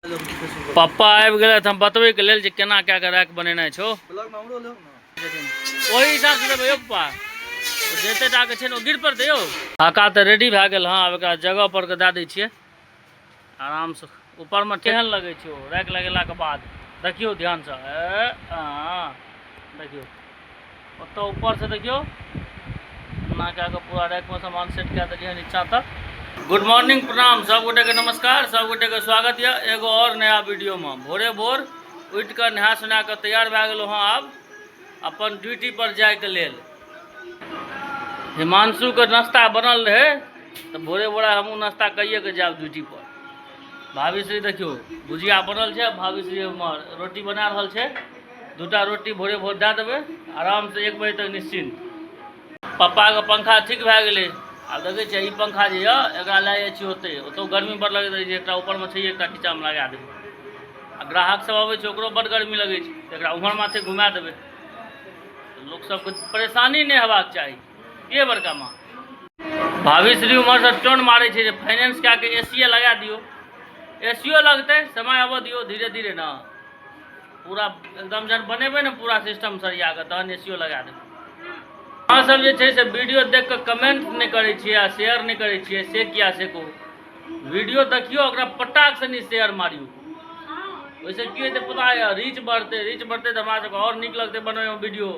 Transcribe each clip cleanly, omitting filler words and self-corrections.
पप्पा आबि गेलथि हम बतबैके लेल जे केना कए कऽ रैक बनेनाइ छौ। ओहि हिसाबसँ देबै यौ पप्पा, जते टाके छै ने ओ गिर पड़तै यौ। हाका तऽ रेडी भए गेल हँ, आब एकरा जगह पर के दए दै छियै आरामसँ। ऊपरमे केहन लगै छै ओ रैक लगेलाके बाद, देखियौ ध्यानसँ। देखियौ ओतऽ ऊपरसँ, देखियौ एना कए कऽ पूरा रैकमे सामान सेट कए देलियै नीचाँ तक। गुड मॉर्निंग, प्रणाम सब गोटेके, नमस्कार सब गोटेके, स्वागत यऽ एगो और नया वीडियोमे। भोरे भोर उठि कऽ नहा सुना कऽ तैयार भए गेलहुँ हँ आब अपन ड्यूटी पर जाइके लेल। हिमांशुके नाश्ता बनल रहै तऽ भोरे भोरे हमहूँ नाश्ता करिए कऽ जायब ड्यूटी पर। भाभी श्री देखियौ भुजिया बनल छै, भाभी श्री उम्हर रोटी बना रहल छै। दूटा रोटी भोरे भोर दए देबै, आरामसँ 1 बजे तक निश्चिन्त। पप्पाके पंखा ठीक भए गेलै। आब देखै छियै ई पंखा जे यऽ एकरा लए जाइ छी ओतै, ओतौ गर्मी बड़ लगैत रहै छै। एकटा ऊपरमे छै, एकटा नीचाँमे लगा देबै। आ ग्राहक सब अबै छै, ओकरो बड़ गर्मी लगै छै, तऽ एकरा उम्हर माथे घुमा देबै। लोक सबके परेशानी नहि हेबाक चाही। के बड़का माँ भाभी श्री उम्हरसँ टोन मारै छै जे फाइनेंस कए कऽ एसीए लगा दियौ। एसीओ लगतै, समय आबऽ दियौ, धीरे धीरे ने पूरा एकदम जहन बनेबै ने पूरा सिस्टम सरिया कऽ, तहन एसीओ लगा देबै। अहाँ सब जे छै से वीडियो देख कऽ कमेंट नहि करै छियै आ शेयर नहि करै छियै, से किया से कहू। वीडियो देखियौ, ओकरा पटाक से नहि शेयर मारियौ। ओहिसँ की हेतै पता यऽ? रीच बढ़तै। रीच बढ़तै तऽ हमरा सबके आओर नीक लगतै बनबैमे वीडियो,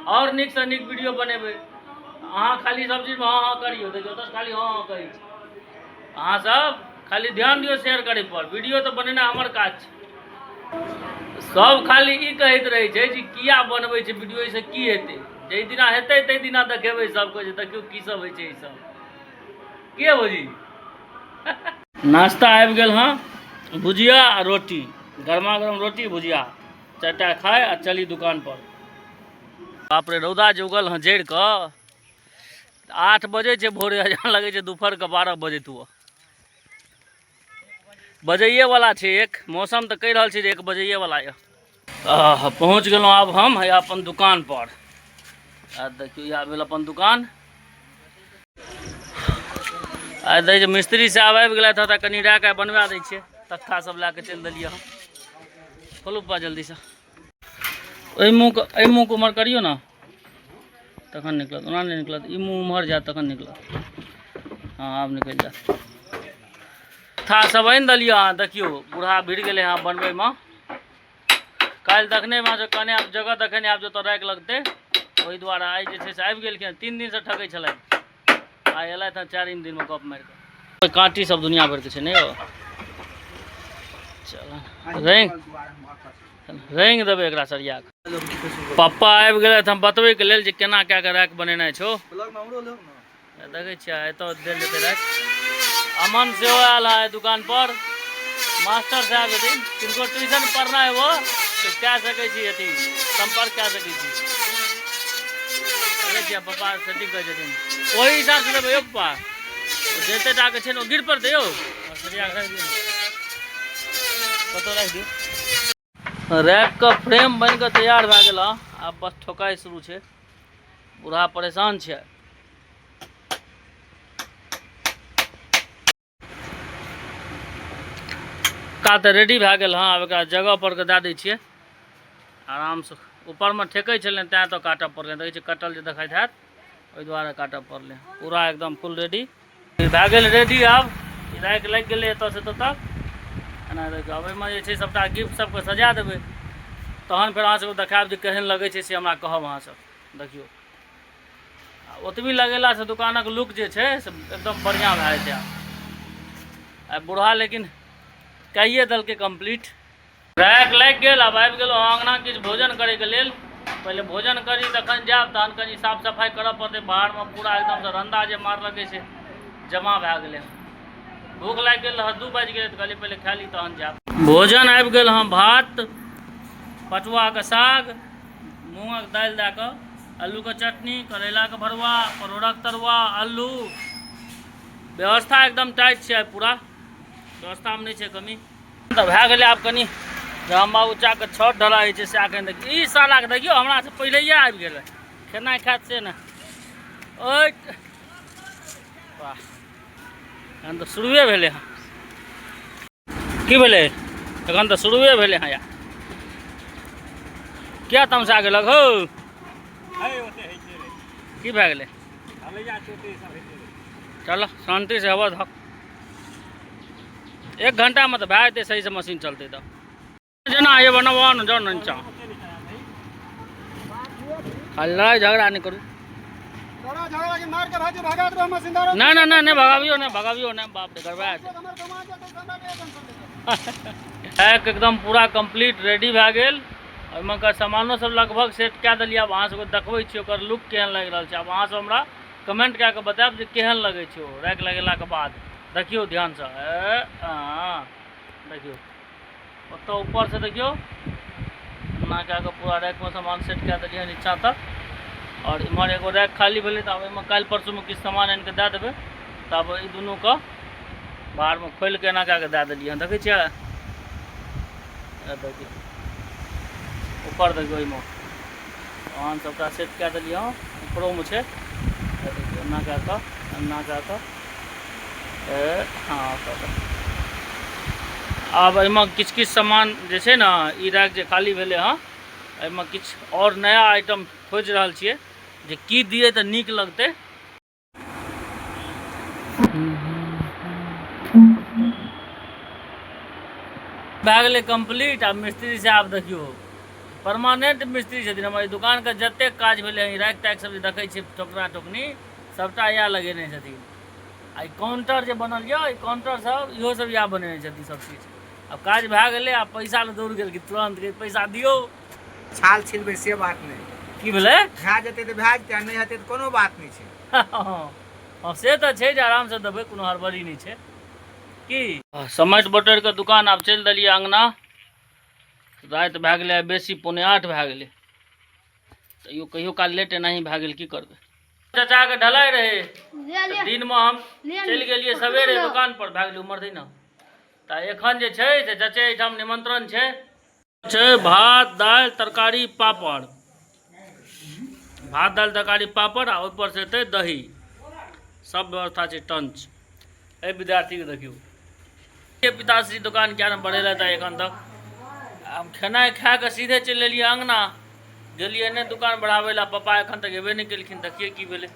आओर नीकसँ नीक वीडियो बनेबै। अहाँ खाली सब चीजमे हँ हँ करियौ। देखियौ तऽ खाली हँ हँ करै छी। अहाँ सब खाली ध्यान दियौ शेयर करै पर, वीडियो तऽ बनेनाइ हमर काज छै। सब खाली ई कहैत रहै छै जे किया बनबै छै वीडियो, एहिसँ की हेतै? जाहि दिना हेतै ताहि दिना देखेबै सबके जे देखियौ की सब होइ छै ई सब। के भौजी, नाश्ता आबि गेल हँ, भुजिया आ रोटी, गरमा गरम रोटी भुजिया। चारिटा खाय आ चली दुकान पर। बाप रे, रौदा जे उगल हँ जड़ि कऽ। 8 बजे छै भोरे, जहाँ लगै छै दुपहरके 12 बजे हुअ। बजैए वाला छै एक, मौसम तऽ कहि रहल छै जे 1 बजैए वाला यऽ। पहुँच गेलहुँ आब हम हैया अपन दुकान पर। आ देखियौ, इएह भेल अपन दुकान। आ दै छै मिस्त्री साहब आबि गेलथि हँ, तऽ कनि रैक आइ बनवा दै छियै। तख्ता सब लए कऽ चलि देलियै हम। खोलू पा जल्दीसँ। एहि मुँहके, एहि मुँहके उम्हर करियौ ने, तखन निकलत। ओना नहि निकलत। ई मुँह उम्हर जायत तखन निकलत। हँ, आब निकलि जायत। था सब आनि देलियै अहाँ। देखियौ, बूढ़ा भिड़ गेलै हँ बनबैमे। काल्हि देखने मे कहने आब जगह देखने आब जतऽ राखि लगतै, ओहि दुआरे आइ जे छै से आबि गेलखिन। 3 दिनसँ ठकै छलथि, आइ एलथि हँ चारिम दिनमे गप मारि कऽ। काँटी सब दुनिया भरिके छै ने यौ। चल, रंग रंग देबै एकरा सरिया कऽ। पप्पा आबि गेलथि हम बतबैके लेल जे केना कए कऽ रैक बनेनाइ छौ। देखै छियै, एतऽ देल जेतै रैक। अमन सेहो आयल है दुकान पर। मास्टर साहब छथिन, किनको ट्यूशन पढ़ना है वो तऽ कए सकै छी, अथी सम्पर्क कए सकै छी। देखै छियै, पप्पा सेटिंग करै छथिन। ओहि हिसाबसँ देबै यौ पप्पा, जते टाके छै ने ओ गिर पड़तै यौ। सरिया कऽ राखि दियौ, कतौ राखि दियौ। रैकके फ्रेम बनि कऽ तैयार भए गेल हँ, आब बस ठोकाइ शुरू छै। बूढ़ा परेशान छै। का तऽ रेडी भए गेल हँ, आब एकरा जगह पर के दए दै छियै आरामसँ। ऊपरमे ठेकै छलै तैँ तऽ काटऽ पड़लै। देखै छियै, कटल जे देखैत हैत, ओहि दुआरे काटऽ पड़लै। पूरा एकदम फुल रेडी भए गेल। रेडी आब रैक लागि गेलै एतऽसँ एतऽ तक। एना देखियौ, आब एहिमे जे छै सभटा गिफ्ट सबके सजा देबै, तहन फेर अहाँ सबके देखायब जे केहन लगै छै, से हमरा कहब अहाँ सब। देखियौ, आ ओतबी लगेलासँ दुकानक लुक जे छै से एकदम बढ़िआँ भए जेतै। आब आ बूढ़ा लेकिन कैये देलकै कम्प्लीट। रैक लागि गेल। आब आबि गेलहुँ अङ्गना किछु भोजन करैके लेल। पहिले भोजन करी तखन जायब, तहन कनि साफ सफाइ करऽ पड़तै। बाहरमे पूरा एकदमसँ रन्दा जे मारलकै से जमा भए गेलै। भूख लागि गेल रहै, 2 बाजि गेलै, तऽ कहलियै पहिले खा ली तहन जायब। भोजन आबि गेल हँ, भात, पटुआके साग, मूँगक दालि दए कऽ, आलूके चटनी, करैलाके भरुआ, परोड़क तरुआ, आलू। व्यवस्था एकदम टाइट छै आइ पूरा, व्यवस्थामे नहि छै कमी। तऽ भए गेलै। आब कनि राम बाबू चाके छत ढलाइ होइ छै से कनि देख। ई सालाके देखियौ, हमरासँ पहिलैये आबि गेलै। खेनाइ खायत से ने। ओइ वाह, एखन तऽ शुरुए भेलै हँ। की भेलै? एखन तऽ शुरुए भेलै हँ। या किया तमसा गेलक हौ? की भए गेलै? चलो शान्ति से हवा धक। 1 घंटामे तऽ भए जेतै सहीसँ मशीन चलतै तऽ। जेना ये बनबऽ ने जाउ ने नीचाँ, खाली लड़ाइ झगड़ा नहि करू। नहि नहि नहि नहि भगाबियौ, नहि भगाबियौ, नहि, बाप रे गड़बड़ा जेतै। एक एकदम पूरा कम्प्लीट रेडी भए गेल। ओहिमे का सामानो सब लगभग सेट कए देलियै। आब अहाँ सबके देखबै छी ओकर लुक केहन लागि रहल छै। आब अहाँ सब हमरा कमेंट कए कऽ बतायब जे केहन लगै छै ओ रैक लगेलाके बाद। देखियौ ध्यानसँ, देखियौ ओतऽ ऊपरसँ देखियौ एना कए कऽ पूरा रैकमे सामान सेट कए देलियै नीचाँ तक। आओर इम्हर एगो रैक खाली भेलै तऽ आब एहिमे काल्हि परसूमे किछु सामान आनि कऽ दए देबै। तऽ आब ई दुनूके बाहरमे खोलि कऽ एना कए कऽ दए देलियै हँ। देखै छियै, देखियौ ऊपर देखियौ, एहिमे सामान सबटा सेट कए देलियै हँ। ऊपरोमे छै, देखियौ एना कए कऽ, एना कए कऽ, हँ। आब एहिमे किछु किछु सामान जे छै ने, ई रैक जे खाली भेलै हँ, एहिमे किछु आओर नया आइटम खोजि रहल छियै जे की दियै तऽ नीक लगतै। भए गेलै कम्प्लीट। आब मिस्त्री साहब देखियौ परमानेंट मिस्त्री छथिन। हमर दोकानके जतेक काज भेलै हँ, रैक तैक सब जे देखै छियै, टोकरा टोकनी सबटा इएह लगेने छथिन। आ ई काउंटर जे बनल यऽ, ई काउंटर सब इहो सब इएह बनेने छथिन सब चीज। आब काज भए गेलै, आब पैसा लए दौड़ गेलखिन तुरन्त, पैसा दियौ। छाल छिलबै से बात नहि। की भेलै? भए जेतै तऽ भए जेतै, आ नहि हेतै तऽ कोनो बात नहि छै। हँ से तऽ छै जे आरामसँ देबै, कोनो हड़बड़ी नहि छै। की समटि बटोरि कऽ दुकान आब चलि देलियै अङ्गना। राति भए गेलै बेसी, 7:45 भए गेलै। तैयो कहियो काल लेट एनाही भए गेल, की करबै। चाचाके ढलाई रहै दिनमे, हम चलि गेलियै सवेरे दुकान पर, भए गेलै उमर ने। तऽ एखन जे छै से चचे एहिठाम निमंत्रण छै, छै भात दालि तरकारी पापड़, भात दालि तरकारी पापड़, आ ओहिपर से एतै दही, सब व्यवस्था छै टंच। एहि विद्यार्थीके देखियौ, पिताश्री दोकान किया ने बढ़ेलथि एखन तक। हम खेनाइ खा कऽ सीधे चलि एलियै अङ्गना, गेलियै नहि दुकान बढ़ाबै लए। पप्पा एखन तक एबे नहि केलखिन, देखियै की भेलै।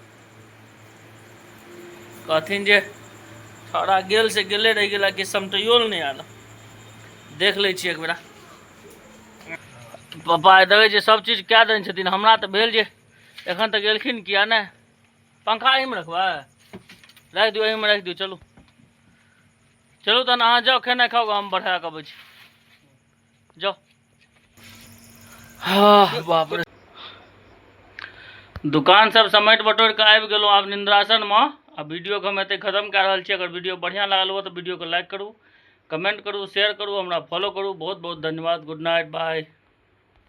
कहथिन जे छौड़ा गेल से गेले रहि गेल, कि समटैयो लए नहि आयल। देख लै छियै एक बेरा। पप्पा देखै छियै सब चीज कए देने छथिन। हमरा तऽ भेल जे एखन तक एलखिन किया नहि। पंखा एहिमे रखबै? राखि दियौ, एहिमे राखि दियौ। चलू चलू तहन अहाँ जाउ खेनाइ खाउ, हम बढ़ा कऽ अबै छी, जाउ। हाँ बाप रे, दुकान सब समेट बटोरि कऽ आबि गेलहुँ आब निन्द्रासनमे। आ वीडियोके हम एतै खतम कए रहल छी। अगर वीडियो बढ़िआँ लागल हो तऽ वीडियोके लाइक करू, कमेंट करू, शेयर करू, हमरा फॉलो करू। बहुत बहुत धन्यवाद। Good night, bye.